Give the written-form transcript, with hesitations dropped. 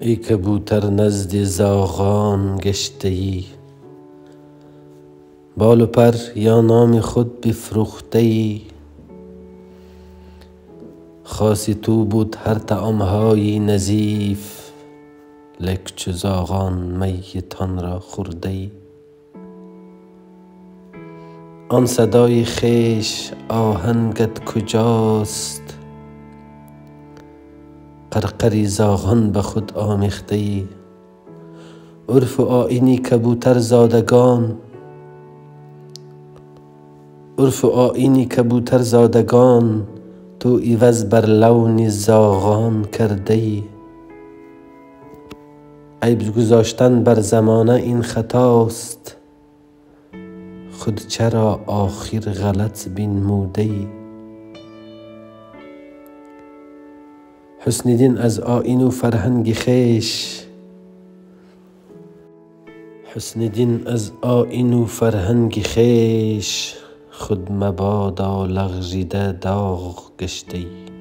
Эй кабӯтар, назди зоғон гашта ӣ, бол у пар ё номи худ бифрӯхта ӣ. Хоси ту буд ҳар таомҳои назиф, лекин чу зоғон мейтонро хӯрда ӣ. Он садои хеш оҳангат куҷост? Қарқари зоғон ба худ омехта ӣ. Урфу оини кабӯтарзодагон, ту иваз бар лавни зоғон карда ӣ. Айб гузоштан бар замона ин хатост, худ чаро охир ғалат бинмуда ӣ? Ҳусни дин аз оину фарҳанги хеш, худ мабодо лағжида доғ гашта ӣ.